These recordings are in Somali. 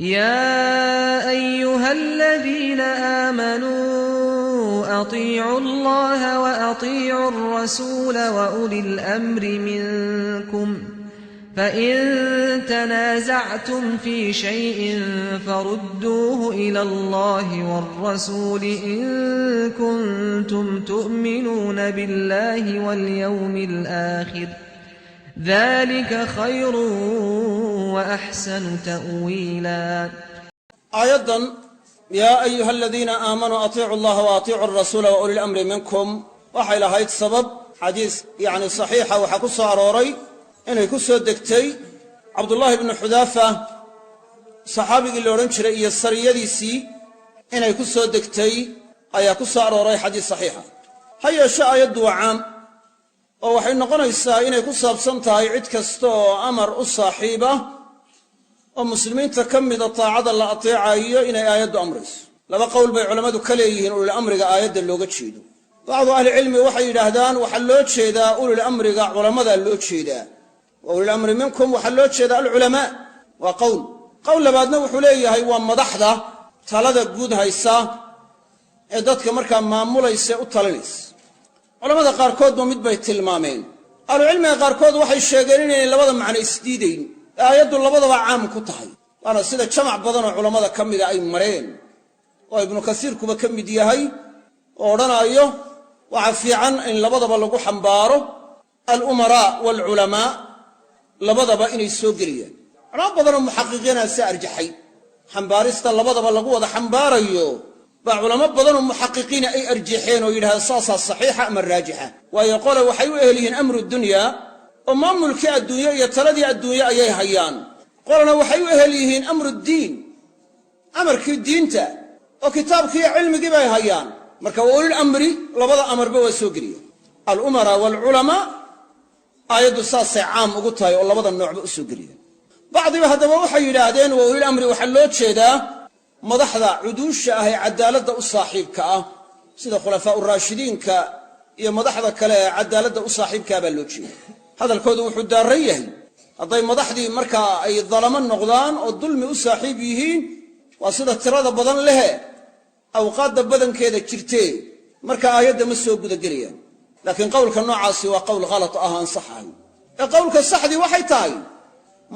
يا أيها الذين آمنوا أطيعوا الله وأطيعوا الرسول وأولي الأمر منكم فإن تنازعتم في شيء فردوه إلى الله والرسول إن كنتم تؤمنون بالله واليوم الآخر ذلك خير وأحسن تأويلا. Aayaddan "Yaa ayuha aladiina aamanuu atiicu allaha wa atiicu alrasuula wa uli lamri minkum" waxay lahayd sabab. Xadiis yacni saxiixa waxaa ku soo arooray inay ku soo degtay Cabdullaahi bnu Xudaafa, saxaabigii la odhan jiray, iyo sariyadiisii inay ku soo degtay ayaa ku soo arooray xadiis saxiixa. Ha yeeshe, aayaddu waa caam oo waxay noqonaysaa inay ku saabsan tahay cid kasta oo amar u saaxiiba oo muslimiinta ka mida taacada la ateecayo inay aayaddu amrayso. Laba qowl bay culammadu ka leeyihiin ulil amriga aayadda looga jeedo. Bacdu ahlicilmi waxay yidhaahdaan waxaa loo jeedaa ulil amriga culammadaa loo jeedaa, wa ulil amri minkum waxaa loo jeedaa alculamaa, waa qowl. Qowl labaadna wuxuu leeyahay waa madaxda talada guud haysa ee dadka markaa maamulaysa, u talinaysa. Culamada qaarkoodba mid bay tilmaameen. Ahlucilmiga qaarkood waxay sheegeen inaynay labada macno isdiidayn ee aayaddu labadaba caam ku tahay, waana sida jamac badanoo culammada ka mida ay mareen, oo Ibnu Kasiirkuba ka mid yahay, oo odhanaayo waxaa fiican in labadaba lagu xambaaro, alumaraa waalculamaa labadaba inay soo gelayaan. Culamo badanoo muxaqiqiina se arjaxay xambaarista labadaba lagu wada xambaarayo baa culamo badanoo muxaqiqiina ay arjaxeen oo yidhahdeen saasaa saxiixa ama raajixa. Waayo, qole waxay u ehel yihiin amru dunyaa oo maamulkii adduunye iyo taladii adduunye ayay hayaan, qolena waxay u ehel yihiin amruddiin, amarkii diinta oo kitaabkiiyo cilmigii bay hayaan. Marka wa ulil amri labada amarba waa soo geliya, alumaraa waalculamaa. Aayaddu saasay caam ugu tahay oo labada noocba u soo geliya. Bacdiba haddaba waxay yidhaahdeen wa ulil amri waxaa loo jeedaa madaxda cuduusha ah ee cadaaladda u saaxiibka ah, sida khulafaa uraashidiinka iyo madaxda kale ee cadaaladda u saaxiibkaa baa loo jeeda. Hadalkoodu wuxuu daarran yahay hadday madaxdii markaa ay dalamo noqdaan oo dulmi u saaxiib yihiin, waa sida tirada badan lehe awqaadda badankeeda jirtee, marka aayadda ma soo gudagelayaan. Laakiin qowlka noocaasi waa qowl ghalat ah, aan sax ahayn. Ee qowlka saxdii waxay tahay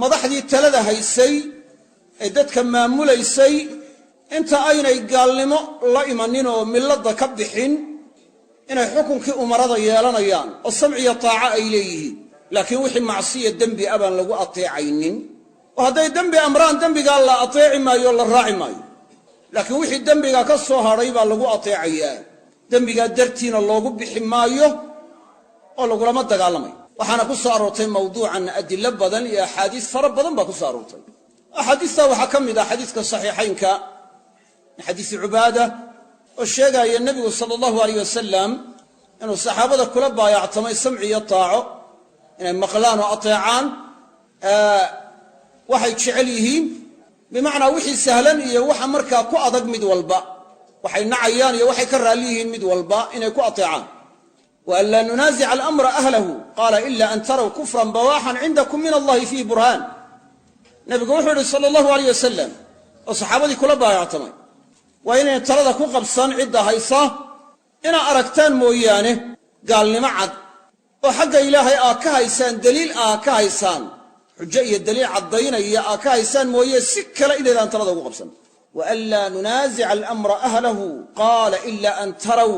madaxdii talada haysay ee dadka maamulaysay, inta aynay gaalnimo la imanin oo milladda ka bixin, inay xukunkii umarada yeelanayaan oo samciyo taaco ay leeyihiin, laakiin wixii macsiya dembi a baan lagu ateecaynin. Oo hadday dembi amraan, dembigaa la ateeci maayo, la raaci maayo, laakiin wixii dembiga ka soo hadhay baa lagu ateecayaa. Dembigaa dartiina loogu bixi maayo oo lagulama dagaalamayo. Waxaana ku soo aroortay mawduucan adilo badan iyo axaadiis fara badan baa ku soo aroortay. Axaadiistaa waxaa ka mid ah xadiiska saxiixaynka, min xadiisi Cubaada, oo sheegaya nebigu sala allahu alayh wasalam inuu saxaabada kula baayactamay samci iyo taaco, inay maqlaan oo ateecaan waxay jecel yihiin, bimacnaa wixii sahlan iyo waxa markaa ku adag mid walba, waxay nacayaan iyo waxay ka raalli yihiin mid walba inay ku ateecaan. "Wa an laa nunaasica alamra ahlahu," qaala, "ila an taraw kufran bawaaxan cindakum min allahi fiihi burhaan." Nebigu wuxuu yidhi sala allahu alayh wasalam, oo saxaabadii kula baayactamay, waa inayna talada ku qabsan cidda haysa inaa aragtaan mooyaane gaalnimo cad oo xagga Ilaahay aa ka haysaan, daliil aa ka haysaan, xujo iyo daliil caddaynaya aa ka haysaan mooye, si kale inaydaan talada ugu qabsan. "Wa an laa nunaasica alamra ahlahu," qaala, "ila an taraw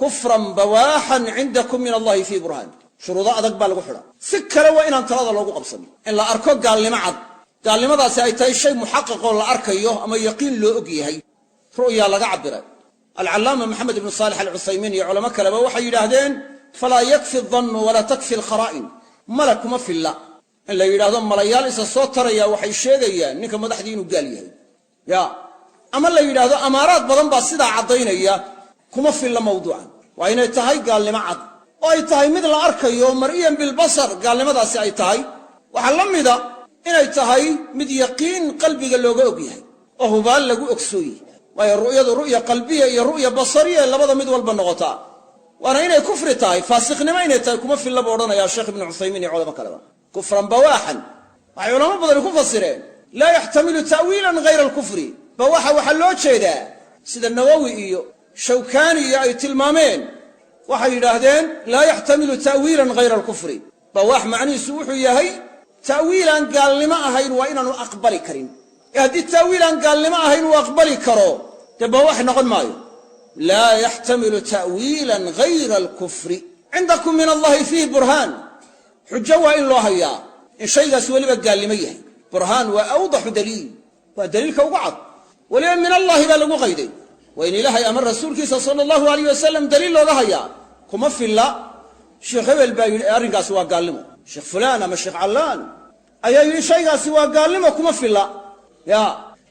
kufran bawaaxan cindakum min allahi fii burhaan." Shuruudo adag baa lagu xidha. Si kale waa inaan talada loogu qabsan, in la arko gaalnimo cad, gaalnimadaasi ay tahay shay muxaqaqoo la arkayo ama yaqiin loo og yahay, ru'yaa laga cabbiray. Alcallaama Maxamed ibnu Saalix Alcuthaymiin iyo culamo kaleba waxay yidhaahdeen: falaa yakfi dannu walaa takfi alkharaa'in. Mala kuma filla in la yidhaahdo malayaal isa soo taraya waxay sheegayaan ninka madaxdii inuu gaal yahay, ya ama la yidhaahdo amaaraad badan baa sidaa caddaynaya, kuma filla mawduucan. Waa inay tahay gaalnimo cad oo ay tahay mid la arkayo, mar'iyan bilbasar gaalnimadaasi ay tahay. Waxaa la mida inay tahay mid yaqiin qalbiga looga og yahay oo hubaal lagu ogsooyey, waayo ru'yadu ru'ya qalbiya iyo ru'ya basariya labada mid walba noqotaa. Waana inay kufri tahay, faasiqnimo inay tahay kuma filla buu odhanayaa Sheekh Ibnu Cuthaymiin iyo culamo kaleba. Kufran bawaaxan waxay culamo badani ku fasireen Laa yaxtamilu ta'wiilan hayra alkufri. Bawaaxa waxaa loo jeedaa sida Nawowi iyo Shawkaani iyo ay tilmaameen, waxay yidhaahdeen laa yaxtamilu ta'wiilan hayra alkufri. Bawaax macnihiisu wuxuu yahay ta'wiilaan gaalnimo ahayn waa inaanu aqbali karin. Ee haddii ta'wiilaan gaalnimo ahayn uu aqbali karo, dee bawaax noqon maayo. Laa yaxtamilu ta'wiilan hayra alkufri. Cindakum min allahi fiihi burhaan, xujo waa in loo hayaa in shaygaas weliba gaalnimo yahay. Burhaan waa awdaxu daliil, waa daliilka ugu cad. Weliba min allaahi baa lagu qayday. Waa in Ilaahay ama rasuulkiisa sala allahu alayh wasalam daliil looga hayaa. Kuma filla sheekh hebel baa yidhi arrinkaasi waa gaalnimo, sheekh fulaan ama sheekh callaan ayaa yidhi shaygaasi waa gaalnimo, kuma filla. Ya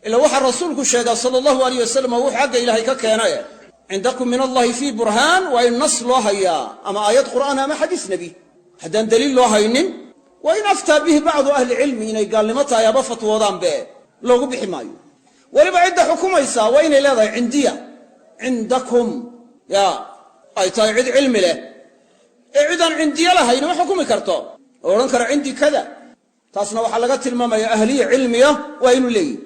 ila waxaa rasuulku sheegaa sala allahu alayh wasalam oo wuxuu xagga Ilaahay ka keenaye. Cindakum min allahi fii burhaan waa in nas loo hayaa, ama aayad Qur'aan ama xadiis nebi. Haddaan daliil loo haynin, waa in aftaa bihi bacdu ahlicilmi inay gaalnimo tahay haba fatwoodaanbe, loogu bixi maayo. Weliba cidda xukumaysaa waa inay leedahay cindiya, cindakum, ya ay tahay cid cilmi leh. Ee cidaan cindiye lahayn ma xukumi karto oo odhan kara cindi kada. Taasna waxaa laga tilmaamaya ahliya cilmiya waa inuu leeyihi.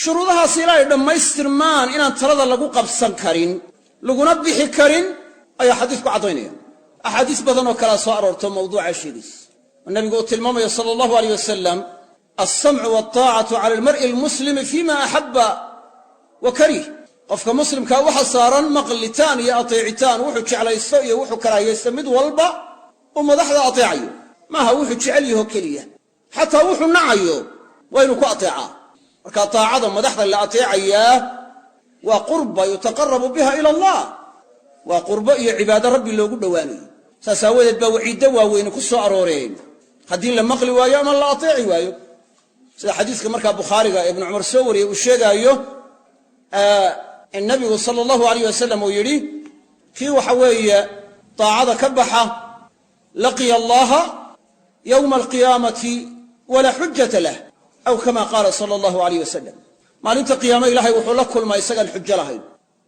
Shuruudahaas ilaa ay dhammaystirmaan inaan talada lagu qabsan karin, laguna bixi karin, ayaa xadiisku caddaynaya. Axaadiis badan oo kalea soo aroorto mawduuca sheegaysa oo nabigu uu tilmaamayo sala allahu aleyh wasalam: alsamcu waltaacatu cala almar'i almuslimi fima axabba wa karih. Qofka muslimkaa waxa saaran maqlitaan iyo ateecitaan, wuxuu jeclaysto iyo wuxuu karaahiyaysto mid walba uu madaxda ateecayo. Maaha wuxuu jecel yaho keliya, xataa wuxuu nacayo waa inuu ku ateecaa. Marka taacada madaxda la ateecayaa waa qurba yutaqarabu biha ila allah, waa qurbo iyo cibaado Rabbi loogu dhowaanayo. Saas aawadeed baa waciiddo waaweyne ku soo arooreen haddii la maqli waayo ama la ateeci waayo, sida xadiiska markaa Bukhaariga Ibnu Cumar soo wariyey uu sheegaayo in nabigu sala allahu alayh wasalam uu yidhi: kii waxa weeye daacada ka baxa, laqiya allaha yowma alqiyaamati walaa xujata lah, aw kama qaala sala allahu alayh wasalam. Maalinta qiyaame Ilahay wuxuu la kulmaa isagaan xujo lahayn.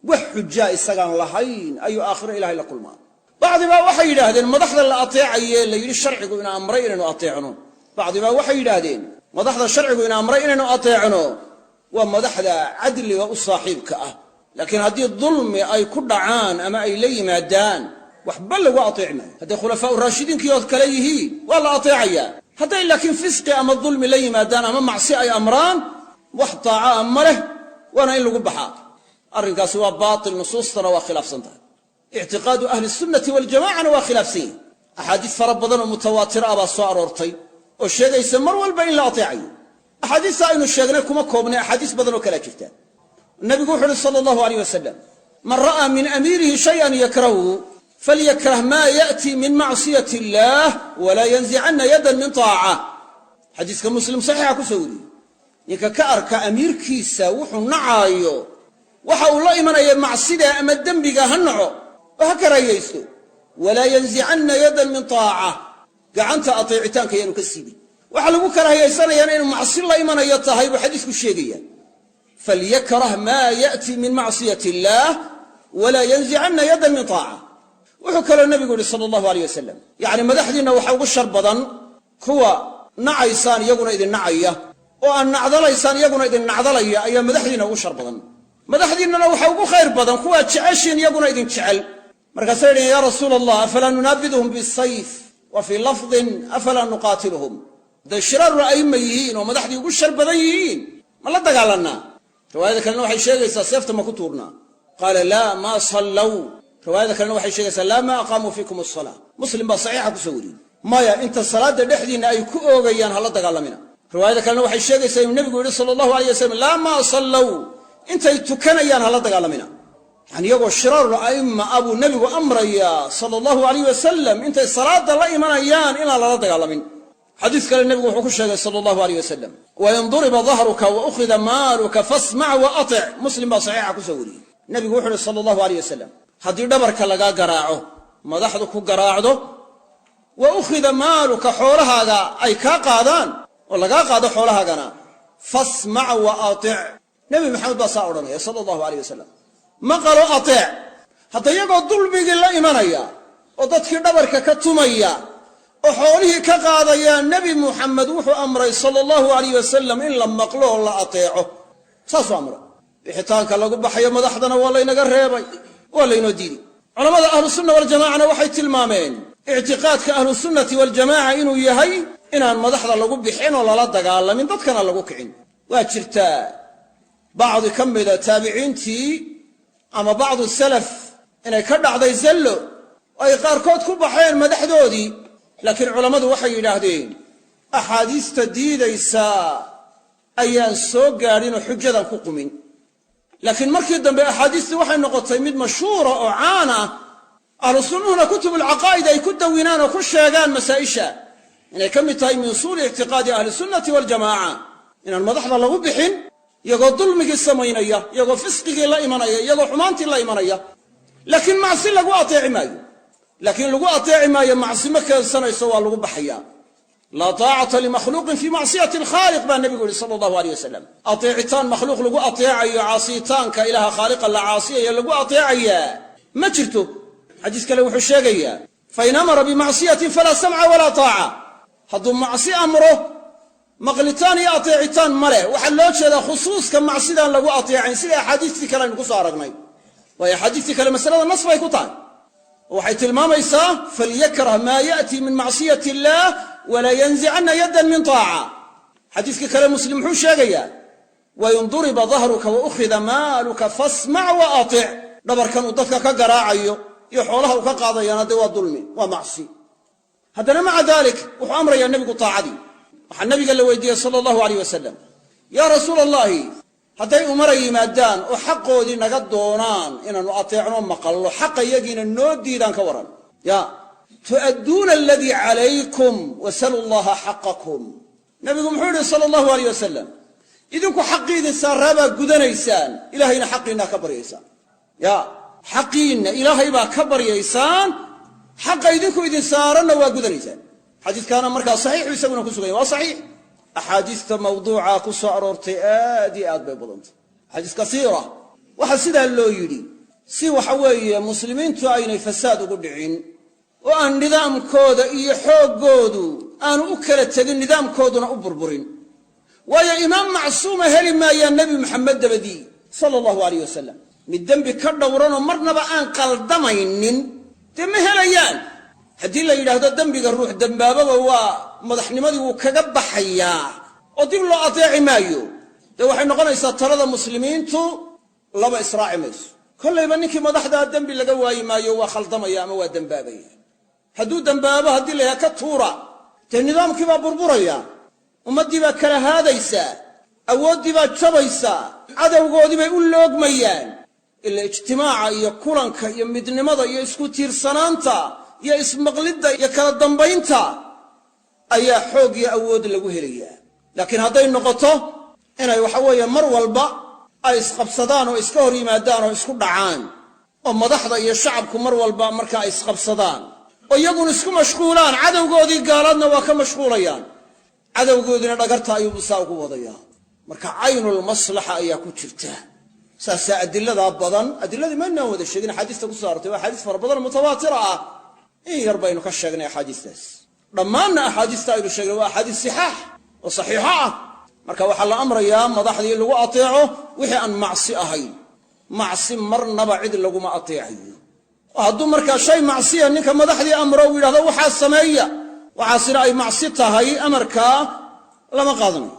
Wax xujaa isagaan lahayn ayuu aakhiro Ilahay la kulmaa. Bacdi baa waxay yidhaahdeen madaxda la ateecaye la yidhi sharcigu ina amray inaynu ateecno, bacdi baa waxay yidhaahdeen madaxda sharcigu ina amray inaynu ateecno waa madaxda cadliga u saaxiibka ah, laakiin haddii dulmi ay ku dhacaan ama ay la yimaadaan, waxba lagu ateeci maayo. Hadday khulafaau raashidiinkii oo kale yihiin, waa la ateecayaa. Hadday laakiin fisqi ama dulmi la yimaadaan ama macsi ay amraan, wax taaca a ma leh, waana in lagu baxaa. Arrinkaasi waa baatil, nusuustana waa khilaafsan tahay, ictiqaadu ahli sunnati waljamacana waa khilaafsan yihi. Axaadiis fara badan oo mutawaatira ah baa soo aroortay oo sheegaysa mar walba in la ateecayo. Axaadiista aynu sheegnay kuma koobnay, axaadiis badan oo kalaa jirta. Nabigu wuxu uhi sala allahu aleyh wasalam: man ra'aa min amiirihi shayan yakrahu falyakrah maa ya'tii min macsiyati illaah walaa yanzicanna yadan min taaca. Xadiiska Muslim saxiixa ku soo wariyey. Ninka ka arka amiirkiisa wuxuu nacaayo, waxa uu la imanaya macsida ama dembiga, ha naco oo ha karaahiyaysto. Walaa yanzicanna yadan min taaca, gacanta ateecitaanka yaanu ka siibin. Waxaa lagu karaahiyaysanayaana inuu macsi la imanayo tahay buu xadiisku sheegaya. Falyakrah maa ya'tii min macsiyati illaah walaa yanzicanna yadan min taaca. Wuxuu kaloo nebigu yihi sala allahu aleyh wasalam, yacni madaxdiinna waxa ugu shar badan kuwa nacaysaan iyaguna idin nacaya, oo aan nacdalaysaan iyaguna idin nacdalaya ayaa madaxdiinna ugu shar badan. Madaxdiinnana waxa ugu khayr badan kuwaa jeceshiin iyaguna idin jecel. Markaasay yidhaheen: yaa rasuula allah, afalaa nunaabiduhum bisayf? Wa fii lafdin: afalaa nuqaatiluhum? Hadday shiraarul a'imma yihiin oo madaxdii ugu shar badan yihiin, ma la dagaalannaa? Riwaayada kalena waxay sheegaysaa: seefta ma ku tuurnaa? Qaala: laa, maa sallow. Riwaayada kalena waxay sheegaysaa: laa, maa aqaamuu fiikum asalaa. Muslim baa saxiixa ku soo wariyey. Maya, inta salaadda dhexdiinna ay ku oogayaan hala dagaalamina. Riwaayada kalena waxay sheegaysaa inuu nebigu yidhi sala allahu aleyh wasalam: laa, maa sallow, intay tukanayaan hala dagaalamina. Yani iyagoo shiraarul a'imma ah buu nebigu amrayaa sala allahu alayh wasalam intay salaadda la imanayaan inaan lala dagaalamin. Xadiis kale nebigu wuxuu ku sheegay sala allahu aleyh wasalam: wain duriba dahruka wa ukhida maaluka fasmac wa atic. Muslim baa saxiixa ku soo wariyey. Nebigu wuxu uhi sala allahu aleyh wasalam: haddii dhabarka lagaa garaaco, madaxdu ku garaacdo, wa ukhida maaluka, xoolahaaga ay kaa qaadaan oo lagaa qaado xoolahaagana, fasmac wa atic. Nebi Maxamed baa saa odhanaya sala allahu aleyh wasalam: maqalo, ateec. Hadda iyagoo dulmigii la imanaya oo dadkii dhabarka ka tumaya Oo xoolihii ka qaadayaa Nebi Muxamed wuxuu amray sala allahu alayh wasalam in la maqlo oo la ateeco, saasuu amray. Bixitaanka lagu baxayo madaxdana waa laynaga reebay, waa laynoo diiday. Culamada ahlusunna waljamacana waxay tilmaameen ictiqaadka ahlusunnati waljamaca inuu yahay inaan madaxda lagu bixin oo lala dagaalamin, dadkana lagu kicin. Waa jirtaa bacdi ka mida taabiciintii ama bacdu salaf inay ka dhacday zallo oo ay qaarkood ku baxeen madaxdoodii, laakiin culammadu waxay yidhaahdeen axaadiista diidaysaa ayaan soo gaadhinoo xujadan ku qumin. Laakiin markii dambe axaadiistii waxay noqotay mid mashhuura oo caan ah, ahlu sunnuhuna kutubulcaqaa'id ay ku dawinaan oo ku sheegaan masaa'isha inay ka mid tahay min usuuli ictiqaadi ahlisunnati waljamaaca inaan madaxda lagu bixin iyagoo dulmigii samaynaya, iyagoo fisqigii la imanaya, iyagoo xumaantii la imanaya. Laakiin macsi lagu ateeci maayo, laakiin lagu ateeci maayo macsi ma keensanayso, waa lagu baxayaa. Laa taacata limakhluuqin fii macsiyati alkhaaliq baa nebigu yihi sala allahu aleyh wasalam. Ateecitaan makhluuq lagu ateecayo caasiyitaanka ilaaha khaaliqa la caasiyayo lagu ateecayaa ma jirto. Xadiis kale wuxuu sheegayaa fain amara bimacsiyatin falaa samca walaa taaca. Hadduu macsi amro, maqlitaan iyo ateecitaan ma leh. Waxaa loo jeedaa khusuuska macsidaan lagu ateecayn, sida axaadiistii kale aynu ku soo aragnay. Waayo, axaadiistii kale masalada nas bay ku tahay oo waxay tilmaamaysaa falyakrah maa ya'tii min macsiyati illaah walaa yanzicanna yaddan min taaca. Xadiiskii kale Muslim muxuu sheegayaa? Wain duriba dahruka wa ukhida maaluka fasmac wa atic. Dhabarkan uu dadka ka garaacayo iyo xoolaha uu ka qaadayaana dee waa dulmi, waa macsi. Haddana maca dalik wuxuu amrayaa nebigu taacadii. Waxaa nabiga la weydiiyey sala allahu aleyh wasalam: yaa rasuula allahi, hadday umara yimaadaan oo xaqoodii naga doonaan inaannu ateecno, maqallo, xaqa yagiina noo diidaan, ka waran? Ya tu'adduuna aladii calaykum wasalu llaha xaqakum. Nabigu muxuu yihi sala allahu aleyh wasalam? Idinku xaqii idin saaraabaa gudanaysaan, ilaahayna xaqiinnaa ka baryaysaan. Ya xaqiinna ilaahay baa ka baryaysaan, xaqa idinku idin saaranna waa gudanaysaan. Xadiiskaana markaa saxiixu isaguna ku sugan yahy, waa saxiix. Axaadiista mawduuca ku soo aroortay aad iyo aad bay badantay, axaadiis kasiira. Waxaa sidaa loo yidhi si waxa weeye muslimiintu aynay fasaad ugu dhicin oo aan nidaamkooda iyo xooggoodu aanu u kala tegin, nidaamkooduna u burburin. Waayo, imaam macsuuma heli maayaan Nebi Maxamed dabadii sala allahu aleyh wasalam. Mid dembi ka dhowranoo marnaba aan qaldamaynin dee ma helayaan. Haddii la yidhaahdo dembiga ruux dembaababa waa madaxnimadii wuu kaga baxayaa oo dib loo ateeci maayo, dee waxay noqonaysaa talada muslimiintu laba israaci mayso. Kollayba ninkii madaxdaa dembi laga waayi maayo, waa khaldamaya ama waa dembaabaya. Hadduu dembaabo, haddii la yidhaha ka tuura, dee nidaamkii baa burburaya, ummaddii baa kala haadaysaa, awooddii baa jabaysaa, cadowgoodii bay u loogmayaan. Ila ijtimaaca iyo kulanka iyo midnimada iyo isku tiirsanaanta iyo ismaqlidda iyo kala dambaynta ayaa xoog iyo awood lagu helayaa. Laakiin hadday noqoto inay waxa weeye mar walba ay isqabsadaan oo iska hor yimaadaan oo isku dhacaan, oo madaxda iyo shacabku mar walba marka ay isqabsadaan oo iyaguna isku mashquulaan, cadowgoodii gaalaadna waa ka mashquulayaan, cadowgoodiina dhagarta ayuu saa ugu wadayaa. Marka caynulmaslaxa ayaa ku jirta. Saasaa adiladaa badan, adiladii maynaan wada sheegin axaadiista ku so arortay, waa axaadiis fara badan oo mutawaatira ah. In yar baynu ka sheegnay axaadiistaas. Dhammaanna axaadiista aynu sheegnay waa axaadiis sixaax oo saxiixo ah. Marka waxaa la amrayaa madaxdii in lagu ateeco wixii aan macsi ahayn. Macsi marnaba cid laguma ateecayo. Oo hadduu markaa shay macsiya ninka madaxdii amro, uu yidhahdo waxaa sameeya, waxaasina ay macsi tahay, amarkaa lama qaadanayo.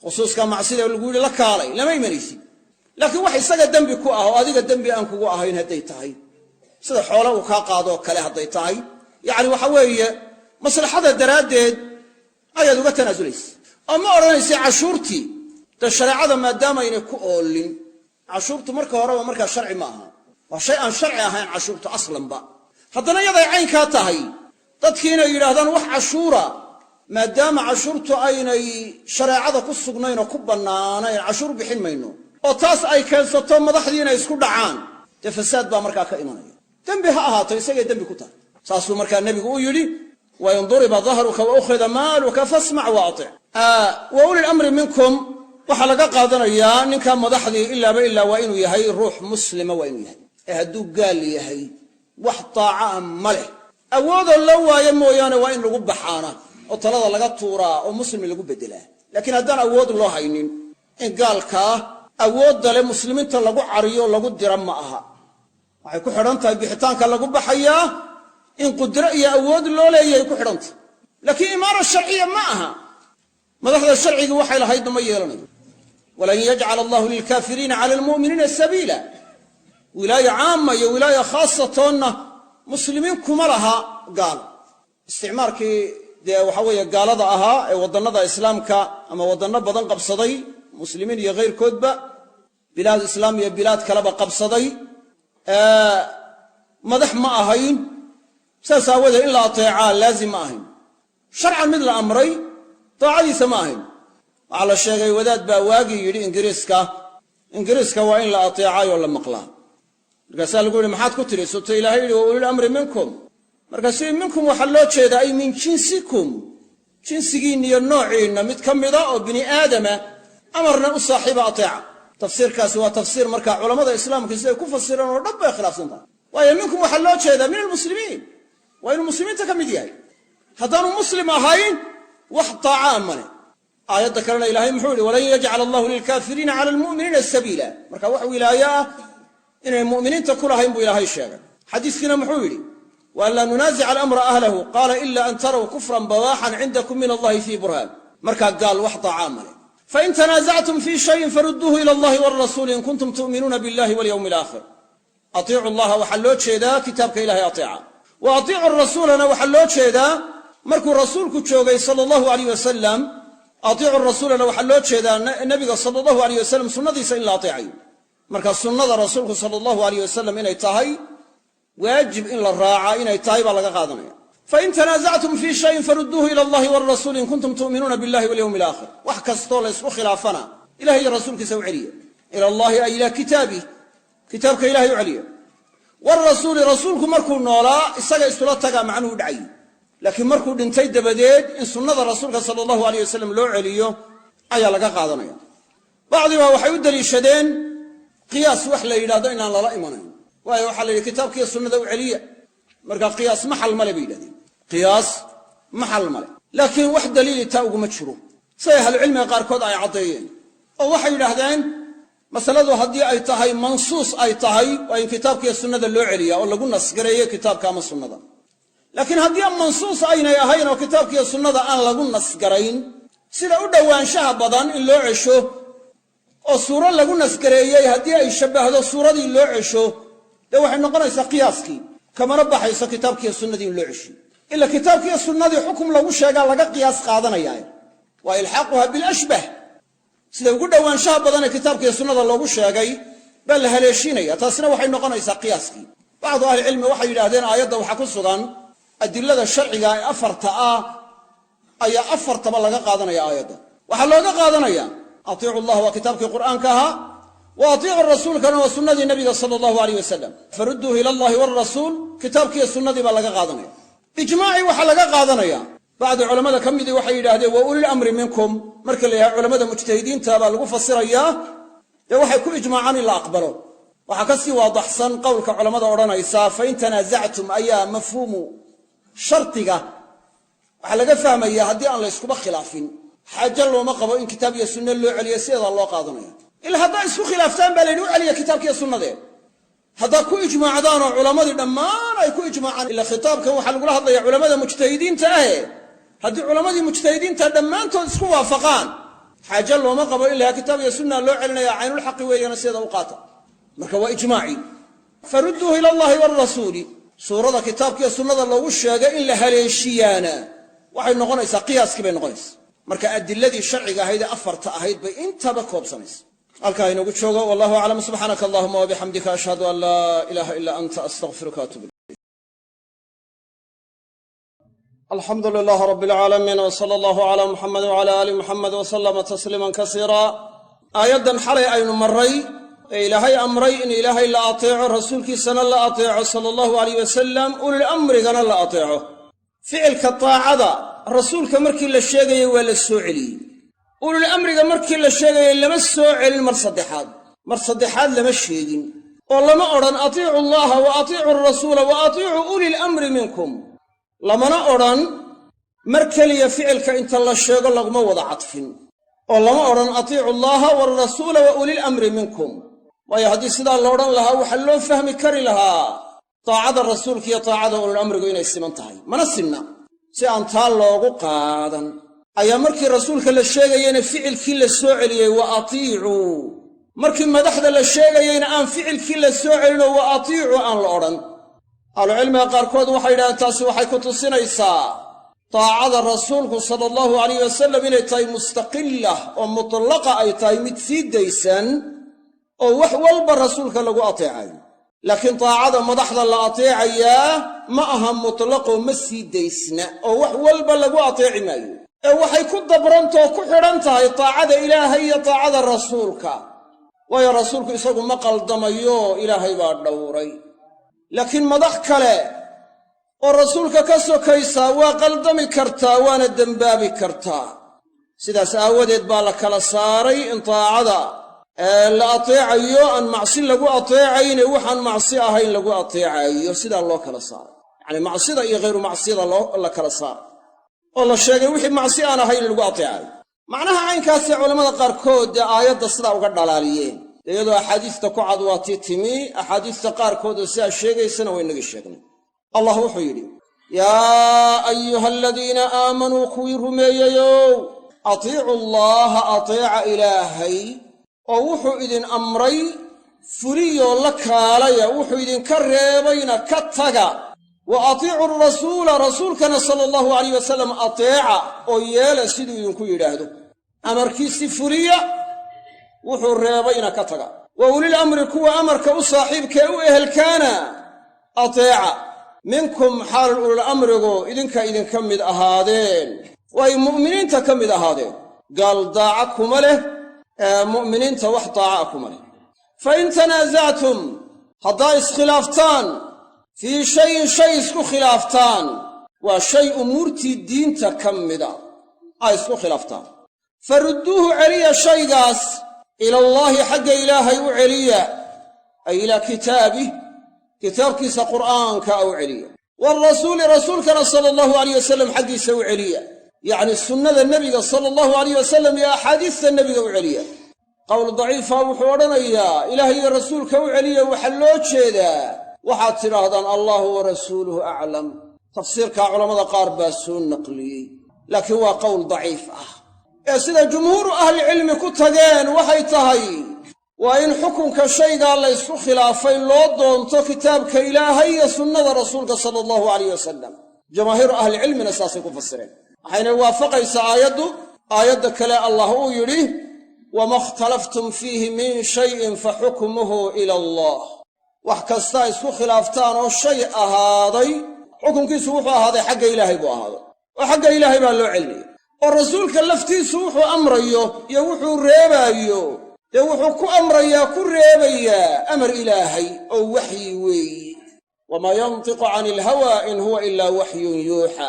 Khusuuskaa macsida lagu yidhi la kaalay lama imanaysid. Laakiin wax isaga dembi ku ah oo adiga dembi aan kugu ahayn hadday tahay, sida xoole uu kaa qaadoo kale hadday tahay, yacni waxa weeye maslaxada daraaddeed ayaad uga tanaasulaysa oo ma odhanaysa cashuurtii dee shareecada maadaamaynay ku oolin. Cashuurtu marka horeba markaa sharci ma aha, waa shay aan sharci ahayn cashuurtu aslanba. Haddana yaday caynkaa tahay, dadkii inay yidhaahdaan wax cashuura, maadaama cashuurtu aynay shareecada ku sugnayn oo ku bannaanayn, cashuur bixin mayno, oo taas ay keensato madaxdii inay isku dhacaan, dee fasaad baa markaa ka imanaya. Dembi ha ahaato, isagay dembi ku tahay. Saasuu markaa nebigu u yidhi: wain duriba dahruka wa ukhida maaluka fasmac wa atic wa uli lamri minkum. Waxaa laga qaadanayaa ninka madaxdii ilaaba ilaa waa inuu yahay ruux muslima, waa inuu yahay. Ee hadduu gaal yahay wax taaca ah ma leh. Awoodoo loo waayo mooyaane waa in lagu baxaana oo talada laga tuuraa oo muslim lagu beddelaa. Laakiin haddaan awood loo haynin, in gaalkaa awoodda le muslimiinta lagu cariyo, lagu dira ma aha. Waxay ku xidhan tahay bixitaanka lagu baxayaa in qudro iyo awood loo leeyahay ku xidhantahay, laakiin imaara sharciya ma aha. Madaxda sharcigii waxay lahaydna ma yeelanayo. Walan yajcala allahu lilkaafiriina cala almu'miniina sabiila. Wilaaya caama iyo wilaaya khaasatoonna muslimiin kuma laha gaal. Isticmaarkii dee waxa weeye gaalada ahaa ee waddannada islaamka ama waddanno badan qabsaday, muslimiin iyo khayrkoodba, bilaad islaam iyo bilaad kaleba qabsaday, madax ma ahayn. Saas aawadeed in la ateecaa laazim ma ahayn, sharcan mid la amray daacadiisa ma ahayn. Waxaa la sheegay wadaad baa waagii yidhi Ingiriiska waa in la ateecaayoo la maqlaa. Markaasaa lagu yidhi: "Maxaad ku tidhi? Sota Ilaahay yidhi wa ulil amri minkum." Markaasuu: "Minkum waxaa loo jeedaa ay min jinsikum, jinsigiinna iyo noociinna mid ka mida oo bini aadama amarna u saaxiiba ateeca." Tafsiirkaasi waa tafsiir markaa culammada islaamka siday ku fasireen oo dhan bay khilaafsan tahay. Waayo, minkum waxaa loo jeedaa min almuslimiin, waa inuu muslimiinta ka mid yahay. Haddaanu muslim ahayn, wax taacaa male. Aayadda kalena Ilaahay muxuu yihi? Walan yajcala allahu lilkaafiriina cala almu'miniina sabiila. Marka wax wilaayo ah inay mu'miniinta ku lahayn buu Ilaahay sheegay. Xadiiskiina muxuu yidhi? Wa an laa nunaasica alamra ahlahu, qaala ila an taraw kufran bawaaxan cindakum min allahi fii burhaan. Markaa gaal wax taacaa male. Fain tanaasactum fii shayin farudduuhu ila allahi walrasuuli in kuntum tu'minuuna billahi walyowmi alaakhir. Atiicu llaha waxaa loo jeedaa kitaabka Ilahay ateeca, wa atiicu rasuulana waxaa loo jeedaa markuu rasuulku joogay sala allahu alayh wasalam. Atiicu rasuulana waxaa loo jeedaa nebiga sala allahu alayh wasalam sunnadiisa in la ateecayo. Marka sunnada rasuulku sala allahu alayh wasalam inay tahay waajib in la raaca inay tahay baa laga qaadanaya. Fain tanaasactum fii shayin farudduuhu ila allahi walrasuuli in kuntum tu'minuuna billahi walyowmi alaakhir. Wax kastoo la ysku khilaafana Ilahay iyo rasuulkiisa u celiya. Ila allahi ay ilaa kitaabih, kitaabka Ilahay u celiya. Warasuuli, rasuulku markuu noolaa isaga isula tagaa macnuhu dhacayy, laakiin markuu dhintay dabadeed in sunnada rasuulka sala allahu aleyh wasalam loo celiyo ayaa laga qaadanaya. Bacdi baa waxay u deliishadeen qiyaas wax la yidhahdo inaan lala imanayn, waayo waxaa la yidhi kitaabkiiyo sunnada u celiya, marka qiyaas maxal male bay yidhahdeen, qiyaas maxal male. Laakiin wax daliili taa uguma jiro, siday ahlucilmiga qaarkood ay caddeeyeen, oo waxay yidhaahdeen masaladu haddii ay tahay mansuus ay tahay, waa in kitaabkiiyo sunnada loo celiya oo lagu nasgareeyo kitaabka ama sunnada. Laakiin haddii mansuus aynay ahayn oo kitaabkiiyo sunnada aan lagu nasgarayn, sida u dhowaanshaha badan in loo cesho, oo suuro lagu nasgareeyey haddii ay shabbahdo suuradii loo cesho, dee waxay noqonaysaa qiyaaskii, kamana baxayso kitaabkiiyo sunnadii in loo ceshiyo, ila kitaabkiiyo sunnadii xukum lagu sheegaa laga qiyaas qaadanaya. Waa ilxaaquha bilashbah, sida ugu dhowaanshaha badan ee kitaabkiiyo sunnada loogu sheegay baa la haleeshiinaya, taasina waxay noqonaysaa qiyaaskii. Bacdu ahlicilmi waxay yidhahdeen aayadda waxaa ku sugan adilada sharciga ee afarta ah ayaa afartaba laga qaadanaya. Aayadda waxaa looga qaadanaya atiicu llah waa kitaabkii Qur'aanka ahaa, wa atiicu rasuulkana waa sunnadii nabiga sala allahu aleyh wasalam. Farudduuhu ila allahi walrasuul, kitaabkiiyo sunnadii baa laga qaadanaya. Ijmaacii waxaa laga qaadanaya, bacdi culammada ka midii waxay yidhaahdeen wa ulil amri minkum marka la yidhaha culamada mujtahidiinta baa lagu fasirayaa, dee waxay ku ijmaacaan in la aqbalo. Waxaa ka sii waadaxsan qowlka culammada odhanaysa fain tanaasactum ayaa mafhuumu shardiga waxaa laga fahmaya haddii aan layskuba khilaafin, xaajo looma qabo in kitaab iyo sunne loo celiyo, sideedaa loo qaadanaya. Ila haddaa isku khilaaftaan baa la yidhi u celiya kitaabkiiyo sunnadee. Haddaa ku ijmaacdaan oo culammadii dhammaan ay ku ijmaacaan, ila khitaabkan waxaa lagula hadlaya culamada mujtahidiinta ahe, haddii culammadii mujtahidiinta dhammaantood isku waafaqaan, xaajo looma qabo in lahaa kitaab iyo sunna loo celinaya, caynulxaqi weeyana sideeda u qaata. Marka waa ijmaacii. Farudduuhu ila allahi walrasuuli, suurada kitaabkiiyo sunnada loogu sheegay in la haleeshiyaana waxay noqonaysaa qiyaaskii bay noqonaysaa. Marka adiladii sharciga ahayd ee afarta ahayd bay intaba koobsanaysa. Halkaa inoogu joogo, wallahu aclam. Subxaanaka allahuma wabixamdika, ashhadu an laa ilaaha ilaa anta, astaqfiruka atuub ilayk. Alxamdu lilaah rab alcaalamiin, w sala allahu cala muxamed wcala aali muxamed wasalama tasliiman kasiira. Aayaddan xalay aynu marray ee Ilaahay amray in Ilaahay la ateeco, rasuulkiisana la ateeco sala allahu alayh wasalam, ulil amrigana la ateeco, ficilka taacada rasuulka markii la sheegayey waa la soo celiyey, ulil amriga markii la sheegayey lama soo celin. Mar saddexaad, mar saddexaad lama sheegin oo lama odhan atiicu allaha wa atiicu alrasuula wa atiicuu ulil amri minkum. Lamana odhan mar keliya ficilka inta la sheego laguma wada cadfin, oo lama odhan atiicu allaaha waalrasuula wa ulil amri minkum. Waayo haddii sidaa la odhan lahaa waxaa loo fahmi kari lahaa taacada rasuulka iyo taacada ulul amrigu inay siman tahay, mana sinna. Si aan taa loogu qaadan ayaa markii rasuulka la sheegayeyna ficilkii la soo celiyey wa atiicuu, markii madaxda la sheegayeyna aan ficilkii la soo celinoo wa atiicuu aan la odhan. Ahlucilmiga qaarkood waxay yidhahdeen taasi waxay ku tusinaysaa taacada rasuulku sala allahu alayh wasalam inay tahay mustaqillah oo mutlaqa, ay tahay mid sii daysan oo wax walba rasuulka lagu ateecayo. Laakiin taacada madaxda la ateecayaa ma aha mutlaqoo ma sii daysna oo wax walba lagu ateeci maayo, ee waxay ku dabrantoo ku xidhan tahay taacada ilaahay iyo taacada rasuulka. Waayo rasuulku isagu ma qaldamayo, ilaahay baa dhowray. Laakiin madax kale oo rasuulka ka sokaysaa waa qaldami kartaa, waana dembaabi kartaa. Sidaas aawadeed baa la kala saaray in taacada la ateecayo aan macsi lagu ateecayne waxaan macsi ahayn lagu ateecayo, sidaa loo kala saaray. Yacanii macsida iyo khayru macsiyada la kala saaray oo la sheegay wixii macsi aan ahayn lagu ateecayo. Macnaha caynkaasee culammada qaarkood dee aayadda sidaa uga dhalaaliyeen, dee iyadoo axaadiista ku cad waa tii timi, axaadiista qaarkood oo sidaa sheegaysana waynagii sheegnay. Allah wuxuu yidhi: yaa ayuha aladiina aamanuu, kuwii rumeeyeyow, atiicu allaaha, ateeca ilaahay oo wuxuu idin amray fuliyoo la kaalaya, wuxuu idinka reebayna ka taga. Wa atiicu arasuula, rasuulkana sala allahu alayh wasalam ateeca oo yeela siduu idinku yidhaahdo, amarkiisi fuliya, wuxuu reebayna ka taga. Wa ulil amri, kuwa amarka u saaxiibkee u ehelkaana ateeca, minkum xaalal ulul amrigu idinka idinka mid ahaadeen, oo ay mu'miniinta ka mid ahaadeen. Gaal daaca kuma leh, mu'miniinta wax daaca kuma leh. Fa in tanaasactum, haddaa iskhilaaftaan, fii shayin shay isku khilaaftaan, waa shay umuurtii diinta ka mida ay isku khilaaftaan, farudduuhu celiya shaygaas, ilallaahi xagga ilaahay u celiya, ay ilaa kitaabih, kitaabkiisa qur'aanka u celiya, waalrasuuli, rasuulkana sala allahu alayh wasalam xaggiisa u celiya, yacni sunnada nebiga sala allahu alayh wasalam iyo axaadiista nebiga u celiya. Qowl daciifa wuxuu odhanayaa ilaah iyo rasuulka u celiya waxaa loo jeedaa waxaad tidhaahdaan allahu wa rasuuluhu aclam. Tafsiirkaa culammada qaar baa soo naqliyey, laakiin waa qowl daciif ah. Ee sida jumhuuru ahlicilmi ku tageen waxay tahay waa in xukunka shaygaa la ysku khilaafay loo doonto kitaabka ilaahay iyo sunnada rasuulka sala allahu alayh wasalam. Jamaahiiru ahlicilmina saasay ku fasireen. Waxayna waafaqaysaa aayaddu aayadda kale allah uu yidhi: wama ikhtalaftum fiihi min shayin fa xukmuhu ila allah. Wax kastaa isku khilaaftaan oo shay ahaaday, xukunkiisu wuxuu ahaaday xagga ilaahay buu ahaaday, oo xagga ilaahay baa loo celinaya. Oo rasuulka laftiisu wuxuu amrayo iyo wuxuu reebaayo, dee wuxuu ku amrayaa ku reebayaa amar ilaahay oo waxyi weeyi. Wamaa yantiqu cani alhawaa in huwa ilaa waxyun yuuxa.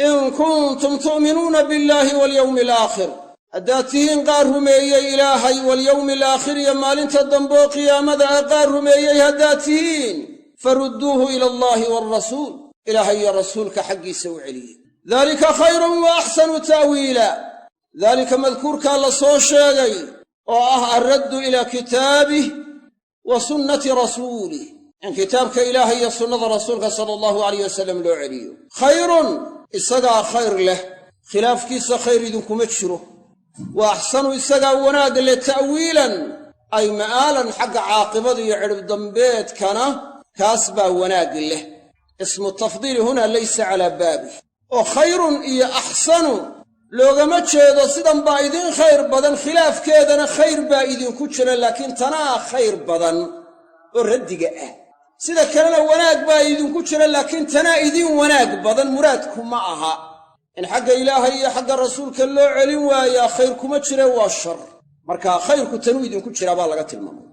In kuntum tu'minuuna billaahi walyawmi alaakhir, haddaad tihiin qaar rumeeyey ilaahay, walyawmi alaakhir iyo maalinta dambe oo qiyaamada ah qaar rumeeyey haddaad tihiin, farudduuhu ila allaahi waalrasuul, ilaahay iyo rasuulka xaggiisa u celiyey. Daalika khayrun wa axsanu ta'wiila. Daalika madkuurkaa la soo sheegay oo ah alraddu ilaa kitaabih wa sunnati rasuulih, in kitaabka ilaahay iyo sunnada rasuulka sala allahu alayh wasalam loo celiyo, khayrun isagaa khayr leh, khilaafkiisa khayr idinkuma jiro. Wa axsanu isagaa wanaag leh, ta'wiilan ay ma'aalan, xagga caaqibada iyo cidhib dambeedkana kaas baa wanaag leh. Ismu tafdiili hunaa laysa calaa baabih, oo khayrun iyo axsanu loogama jeedo sidan baa idiin khayr badan, khilaafkeedana khayr baa idinku jira, laakiin tanaa khayr badan oo raddiga ah. Sida kalena wanaag baa idinku jira, laakiin tanaa idiin wanaag badan muraadku ma aha. In xagga ilaahay iyo xagga rasuulka loo celin waayaa khayr kuma jire, waa shar. Marka khayrku tanuu idinku jiraa baa laga tilmaamaya.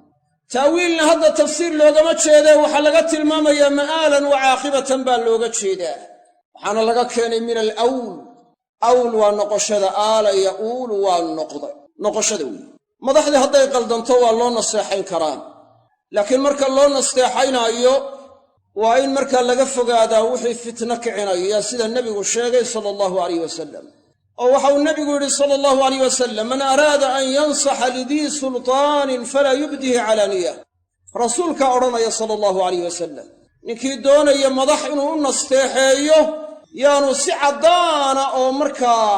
Ta'wiilna hadda tafsiir loogama jeedee, waxaa laga tilmaamayaa ma'aalan wa caaqibatan baa looga jeedaa. Waxaana laga keenay min alawl. Awl waa noqoshada, aala ya'uulu waa noqday, noqoshada weeye. Madaxdii hadday qaldanto waa loo naseexayn karaa, laakiin marka loo nasteexaynaayo Waa in markaa laga fogaadaa wixii fitno kicinaya, sida nebigu sheegay sala allahu alayh wasalam. Oo waxa uu nebigu yidhi sala allahu alayh wasalam: "Man araada an yansaxa lidii sultaanin falaa yubdihi calaaniya." Rasuulkaa odhanaya sala allahu alayh wasalam: ninkii doonaya madax inuu u nasteexeeyo, yaanu si caddaana oo markaa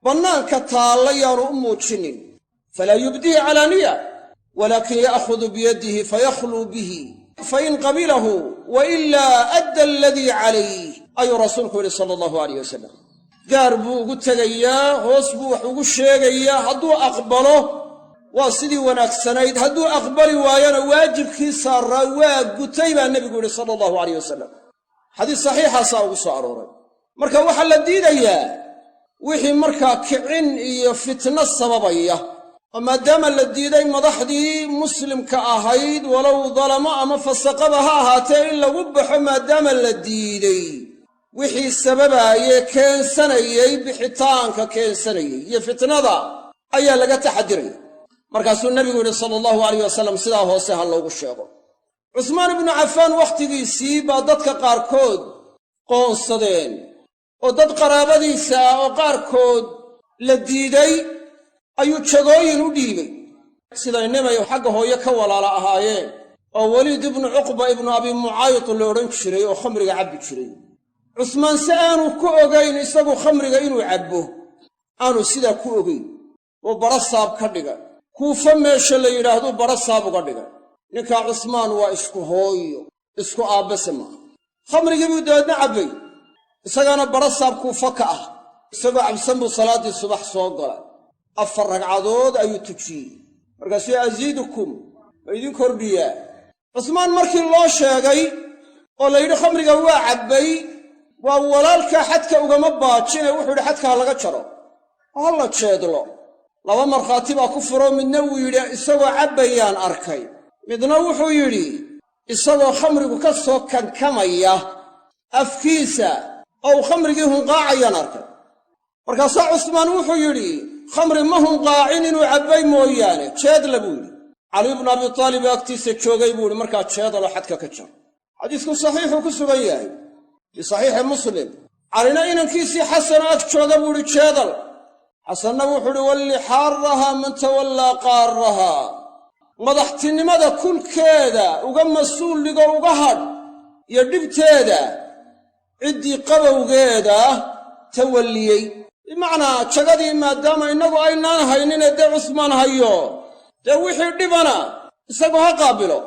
bannaanka taalla yaanu u muujinin. Falaa yubdihi calaaniya, walaakin ya'khudu biyadihi fayakhluu bihi, fain qabilahu wa ilaa adda aladii calayh, ayuu rasuulku yidhi sala allahu alayh wasalam. Gaar buu ugu tegayaa, hoos buu wax ugu sheegayaa. Hadduu aqbalo, waa sidii wanaagsanayd. Hadduu aqbali waayona, waajibkii saaraa waa gutay, baa nebigu yidhi sala allahu alayh wasalam. Xadiis saxiixaasaa ugu soo arooray. Marka waxaa la diidayaa wixii markaa kicin iyo fitno sababaya, oo maadaama la diiday madaxdii muslimka ahayd, walow dalamo ama fasaqaba ha ahaatee, in lagu baxo, maadaama la diiday, wixii sababaayee keensanayey bixitaanka keensanayey iyo fitnada ayaa laga taxadiraya. Markaasuu nebigu yidhi sala allahu alayh wasalam: sidaa hoose ha loogu sheego. Cusmaan ibnu Cafaan wakhtigiisii baa dadka qaarkood qoonsadeen, oo dad qaraabadiisa ah oo qaarkood la diiday ayuu jagooyin u dhiibay, siday nimay xagga hooye ka walaala ahaayeen, oo Weliid ibnu Cuqba ibnu Abi Mucayd la odhan jiray, oo khamriga cabbi jiray. Cusmaan si aanu ku ogayn isagu khamriga inuu cabbo, aanu sidaa ku ogayn, oo barasaab ka dhigay. Kuufa meesha la yidhaahduu barasaab uga dhigay. Ninkaa Cusmaan waa isku hooyo, isku aabbase maaha. Khamrigii buu dabeedna cabbay, isagaana barasaab Kuufa ka ah. Isagoo cabsan buu salaaddii subax soo galay. 4 ragcadood ayuu tujiyey. Markaasuu: "Asiidukum?" Ma idin kordhiyaa? Cusmaan markii loo sheegay oo la yidhi khamriga waa cabbay, waa walaalkaa, xadka ugama baajine, wuxuu yidhi: "Xadka ha laga jaro, ha la jeedlo." Laba markhaati baa ku furo. Midna wuu yidhi: "Isagoo cabbayaan arkay." Midna wuxuu yidhi: "Isagoo khamrigu ka soo kankamaya afkiisa oo uu khamrigii hunqaacayaan arkay." Markaasaa Cusmaan wuxuu yidhi: "Khamri ma hunqaacin inuu cabbay mooyaane, jeedla," buu yidhi. Cali ibnu Abi Taalib oo agtiisa joogay buu yidhi: "Markaa jeedalo, xadka ka jar." Xadiisku saxiixuu ku sugan yahay fii saxiixi Muslim. Calina inankiisii Xasano ag jooga buu yidhi: "Jeedal." Xasanna wuxuu uhi: "Walli xaarahaa man tawallaa qaarahaa." Madaxtinimada kulkeeda uga mas-uul dhigo, uga hadh iyo dhibteeda ciddii qabowgeeda tawalliyey. Bimacnaa, jagadii maadaama innagu aynaan haynine dee Cusmaan hayo, dee wixii dhibana isagu ha qaabilo.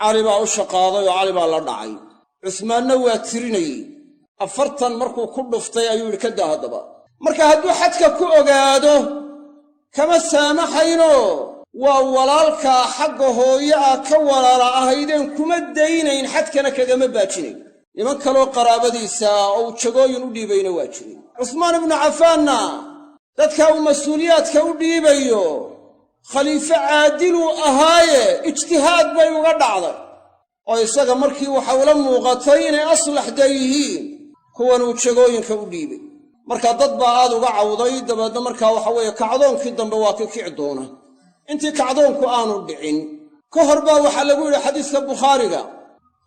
Cali baa u shaqaaday oo Cali baa la dhacay. Cusmaanna waa tirinayey. 40 markuu ku dhuftay ayuu yidhi: "Ka daa haddaba." Marka hadduu xadka ku ogaado, kama saamaxayno. Waa walaalkaa xagga hooye ah ka walaala ahaydeen, kuma daynayn, xadkana kagama baajinayn. Niman kaloo qaraabadiisa oo uu jagooyin u dhiibayna waa jirin. Cusmaan ibnu Cafaanna dadka uu mas-uuliyaadka u dhiibayo, khaliifo caadiluu ahaaye, ijtihaad bay uga dhacday, oo isaga markii waxa ula muuqatay inay aslax da yihiin kuwan uu jagooyinka u dhiibay. Marka dad baa aad uga cawday. Dabeedna markaa waxa weeye kacdoonkii dambe waa ki kici doona. Intii kacdoonku aanu dhicin ka hor baa waxaa lagu yidhi xadiiska Bukhaariga,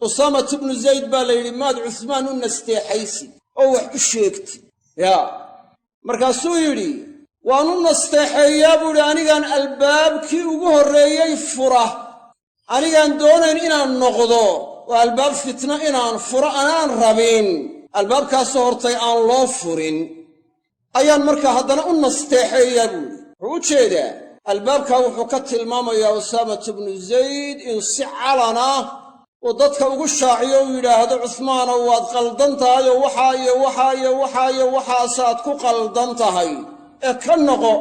Usaamat ibnu Zayd baa la yidhi: "Maad Cusmaan u nasteexaysid oo wax u sheegtid?" Yaa markaasuu yidhi: "Waan u nasteexeeyaa," buu yidhi, "anigaan albaabkii ugu horreeyey fura, anigaan doonayn inaan noqdo oo albaab fitno inaan furo anaan rabin, albaabkaasoo hortay aan loo furin ayaan markaa haddana u nasteexeeyaa," buu yidhi. Wuxuu u jeedaa albaabkaa wuxuu ka tilmaamayaa Usaamat ibnu Zayd in si calana uu dadka ugu shaaciyo, uu yidhaahdo: "Cusmaanow, waad qaldan tahay, oo waxaa iyo waxaa iyo waxaa iyo waxaasaad ku qaldan tahay ee ka noqo,"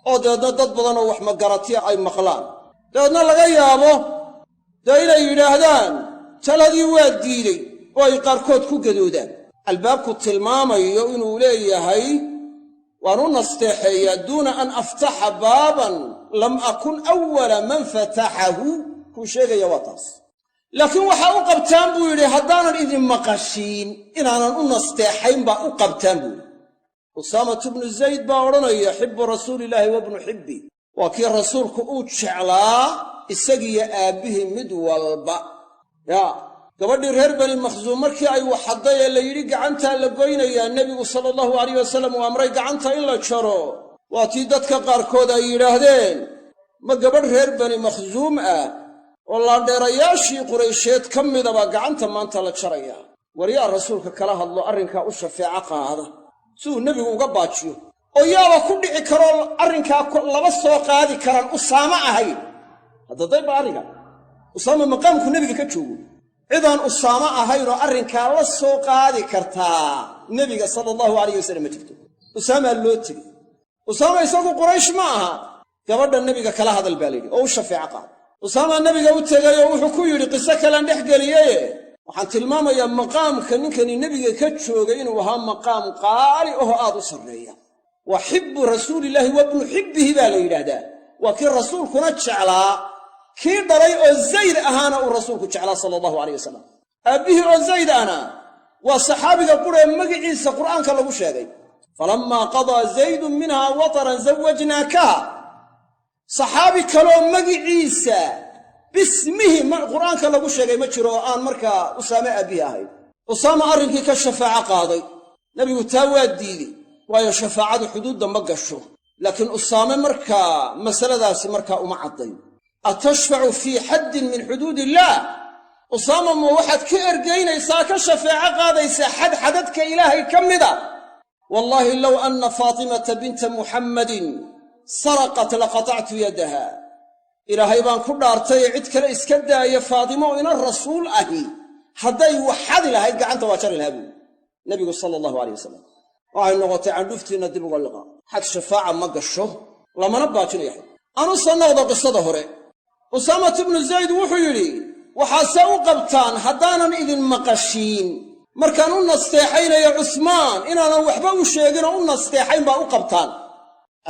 oo dabeedna dad badanoo wax magaratiya ay maqlaan. Dabeedna laga yaabo dee inay yidhaahdaan taladii waa diidey, oo ay qaarkood ku gadoodaan. Albaabku tilmaamayo inuu leeyahay waan u nasteexeeyaa duuna an aftaxa baaban lam akun awwala man fataxahu, kuu sheegaya waa taas. Laakiin waxaa u qabtaan, buu yidhi, haddaanan idin maqashiin inaanan u nasteexayn baa u qabtaan, buu yidhi. Usaamat ibnu Zayd baa odhanaya: xibbu rasuulillaahi wabnu xibbi, waa kii rasuulku uu jeclaa isagiyo aabbihii mid walba. Yaa Gabadhii reer Bani Makhsuum markii ay waxadday ee la yidhi gacantaa la goynayaa, nebigu sala allahu alayh wasalam uu amray gacanta in la jaro, waa tii dadka qaarkood ay yidhaahdeen ma gabadh reer Bani Makhsuum ah oo laandheerayaashii Quraysheed ka midabaa gacanta maanta la jarayaa. War yaa rasuulka kala hadlo arrinkaa u shafeeco qaada si uu nebigu uga baajiyo, oo yaaba ku dhici karoo arrinkaa laba soo qaadi karaan Usaamo ahayn. Hadda dayba arrinka Usaama maqaamku nebiga ka joogo, cidaan Usaamo ahayn oo arrinkaa la soo qaadi kartaa nebiga sala allahu alayh wasalam ma jirto. Usaamaa loo tegey. Usaama isagu Quraysh ma aha. Gabadha nebiga kala hadal baa la yidhi oo u shafeeco qaada. Usaamaa nebiga u tegay oo wuxuu ku yidhi, qiso kalean dhex geliyeye, waxaan tilmaamayaa maqaamka ninkani nebiga ka joogay inuu ahaa maqaam qaali ahoo aad u sarreeya. Waa xibbu rasuulillaahi wa bnu xibbihi baa la yidhaahdaa. Waa kii rasuulkuna jeclaa, kii dhalay oo Zayd ahaana uu rasuulku jeclaa sala allahu alayh wasalam. Aabbihii oo Zayd ahna waa saxaabiga quree magiciisa Qur'aanka lagu sheegay: falammaa qadaa Zaydun minhaa wataran zawajnaakaha. Saxaabi kaloo magiciisa bismihi Qur'aanka lagu sheegay ma jiro oo aan markaa Usaame aabbihii ahayn. Usaama arrinkii ka shafaaco qaaday, nebigu taa waa diidey, waayo shafaacadu xuduudda ma gasho. Laakiin Usaame markaa masaladaasi markaa uma caddayn. Atashfacu fii xaddin min xuduud illaah? Usaama, ma waxaad ka ergaynaysaa, ka shafeeco qaadaysaa xad xadadka Ilaahay ka mida? Wallaahi low anna Faatimata binta Muxammadin saraqat laqatactu yadaha. Ilaahay baan ku dhaartay ee cid kale iska daaya, Faatimo oo ina rasuul ahi hadday wax xadi lahayd gacanta waa jari lahaa, buuri nebigu sala allahu alayh wasalam. Waxay noqotay candhuftiinna dib uga liqa, xad shafaaca ma gasho, lamana baajinayo xad. Anu soo noqdo qisada hore. Usaamat ibnu Zayd wuxuu yidhi: waxaase u qabtaan haddaanan idin maqashiin markaan u nasteexaynayo Cusmaan inaanan waxba u sheeginoo u nasteexayn baa u qabtaan.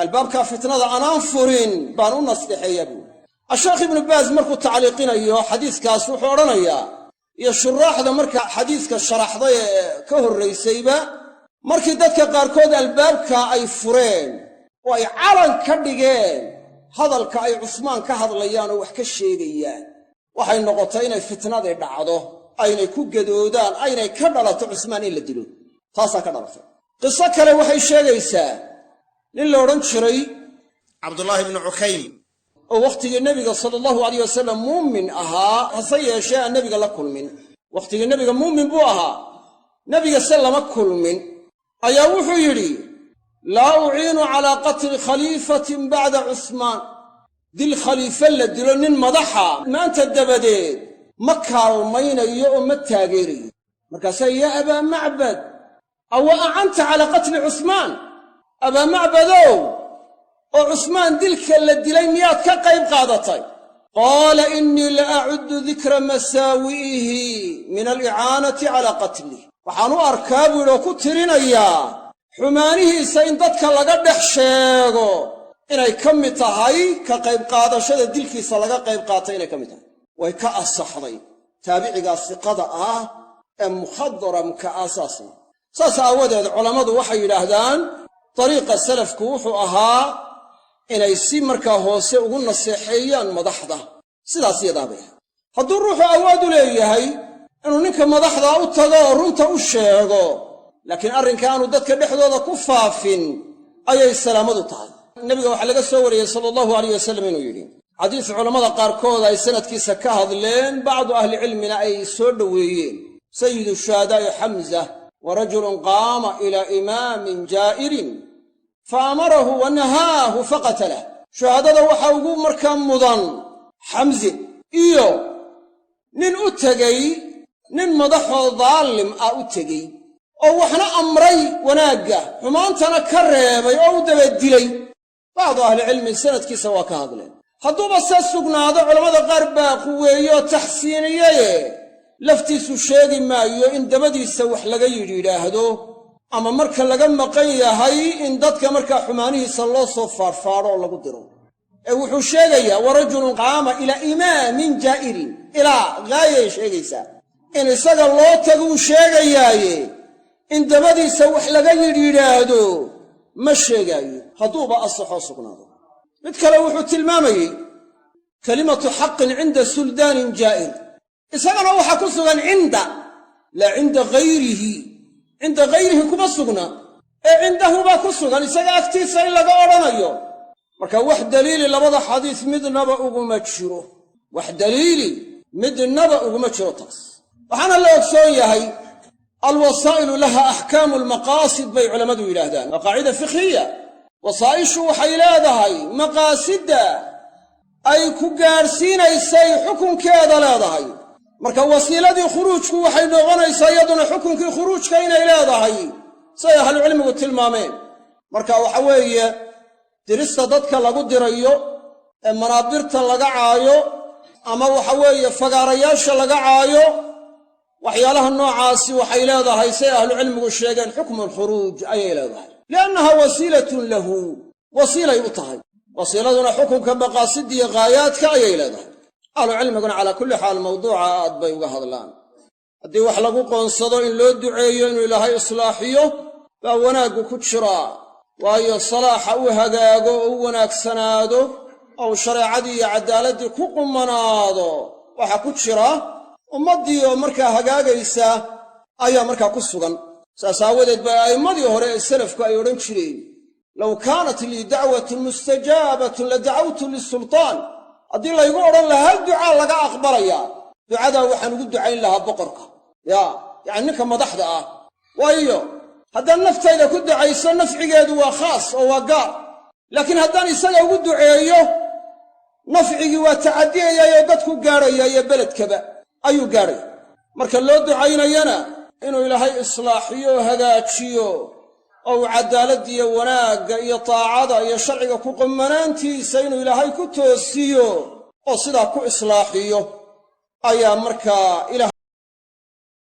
Albaabkaa fitnada anaan furin baan u nasteexeeyaa, buuri. Asheekh Ibnu Baas markuu tacliiqinayo xadiiskaas wuxuu odhanayaa, iyo shuraaxda marka xadiiska sharaxday ee ka horraysayba, markii dadka qaarkood albaabkaa ay fureen oo ay calan ka dhigeen hadalka ay Cusmaan ka hadlayaan oo wax ka sheegayaan, waxay noqotay inay fitnadii dhacdo, aynay ku gadoodaan, aynay ka dhalato Cusmaan in la dilo. Taasaa ka dhalatay. Qiso kale waxay sheegaysaa nin la odhan jiray Cabdullaahi ibnu Cukaym, oo wakhtigii nebiga sala allahu alayh wasalam muumin ahaa, hase yeeshee aan nebiga la kulmin. Wakhtigii nebiga muumin buu ahaa, nebiga se lama kulmin. Ayaa wuxuu yidhi: laa uciinu calaa qatli khaliifatin bacda Cusmaan. Dil khaliife la dilo nin madaxa maanta dabadeed ma kaalmaynayo oo ma taageerayo. Markaasaa: yaa Abaa Macbad, awa acanta calaa qatli Cusmaan? Abaa Macbadow, oo Cusmaan dilka la dilay miyaad ka qayb qaadatay? Qaala: innii la acuddu dikra masaawi'ihi min alicaanati calaa qatlih. Waxaan u arkaa, buu yidhi, oo ku tirinayaa xumaanihiisa in dadka laga dhex sheego inay ka mid tahay ka qayb qaadashada dilkiisa laga qayb qaatay inay ka mid tahay. Way ka asaxday taabicigaa siqada ah ee mukhadramka ah. Saasna saas aawadeed culammadu waxay yidhaahdaan dariiqa salafku wuxuu ahaa inay si markaa hoose ugu naseexeeyaan madaxda. Sidaas yadaabay ahay. Hadduu ruuxu awood u leeyahay inuu ninka madaxdaa u tago oo runta u sheego, laakiin arrinka aanu dadka dhexdooda ku faafin, ayay salaamadu tahay. Nebiga waxaa laga soo wariyey sala allahu alayh wasalam inuu yidhi, xadiis culammada qaarkood ay sanadkiisa ka hadleen, bacdu ahlicilmina ay soo dhoweeyeen: sayidu shuhadaa'i Xamza wa rajulun qaama ilaa imaamin jaa'irin fa amarahu wa nahaahu faqatalah. Shuhadada waxaa ugu markaa mudan Xamse iyo nin u tegey nin madaxoo daalim ah u tegey oo waxna amray wanaagga, xumaantana ka reebay oo u dabadilay. Bacdu ahlicilmi sanadkiisa waa ka hadleen. Hadduuba se sugnaado, culammada qaar baa quweeyo taxsiiniyaye, laftiisu sheegi maayo in dabadiisa wax laga yidhaahdo ama marka laga maqan yahay in dadka markaa xumaanihiisa loo soo faadhfaadho oo lagu diro. Ee wuxuu sheegayaa wa rajulun qaama ilaa imaamin jaa'irin, ilaa gaayay sheegaysaa in isaga loo taguu sheegayaaye, in dabadiisa wax laga yidhaahdo ma sheegaayo, hadduuba asaxoo sugnaado. Mid kale wuxuu tilmaamayey kalimatu xaqin cinda suldaanin jaa'ir. Isagana waxaa ku sugan cinda, laa cinda hayrihi. Cinda hayrihi kuma sugna ee cindahu baa ku sugan, isaga agtiisa in laga odhanayo. Marka wax daliili labada xadiis midnaba uguma jiro, wax daliili midnaba uguma jiro taas. Waxaana la ogsoon yahay alwasaa'ilu laha axkaamu almaqaasid bay culammadu yidhaahdaan. Waa qaacida fikhiya. Wasaa'ishu waxay leedahay maqaasidda ay ku gaadhsiinaysay xukunkeeda leedahay. Marka wasiiladii khuruujku waxay noqonaysaa iyaduna xukunkii khuruujka inay leedahay, siay ahlucilmigu tilmaameen. Marka waxa weeye dirista dadka lagu dirayo ee manaabirta laga caayo ama waxa weeye fagaarayaasha laga caayo, waxyaalaha noocaasi waxay leedahay, say ahlucilmigu sheegeen, xukmu alkhuruuj ayay leedahay, liannaha wasiilatun lahu, wasiilay u tahay. Wasiiladuna xukunka maqaasidiyo ghaayaadka ayay leedahay. Ahlucilmiguna calaa kulli xaal mawduuca aad bay uga hadlaan. Haddii wax lagu qoonsado in loo duceeyo inuu Ilaahay islaaxiyo baa wanaaggu ku jiraa, waayo salaaxa u hagaago oo u wanaagsanaado oo uu shareecadii iyo caddaaladdii ku qumanaado, waxaa ku jira ummaddii oo markaa hagaagaysa ayaa markaa ku sugan. Saas aawadeed baa a'immadii hore ee salafku ay odhan jireen: low kaanat lii dacwatun mustajaabatun la dacawtu lisultaan. Haddii laygu odhan lahaa hal ducaa laga aqbalayaa, ducadaa waxaan ugu ducayn lahaa boqorka, yaa yacni ninka madaxda ah. Waayo, haddaan naftayda ku ducayso, nafcigeedu waa khaas oo waa gaar, laakiin haddaan isaga ugu duceeyo, nafcigii waa tacadiyayayoo dadku gaadhaya iyo beledkaba ayuu gaadhaya. Marka loo ducaynayana inuu Ilaahay islaaxiyo oo hagaajiyo oo uu caddaaladdiiyo wanaagga iyo taacada iyo sharciga ku qumanaantiisa inuu Ilaahay ku toosiyo oo sidaa ku islaaxiyo ayaa markaa ilaah.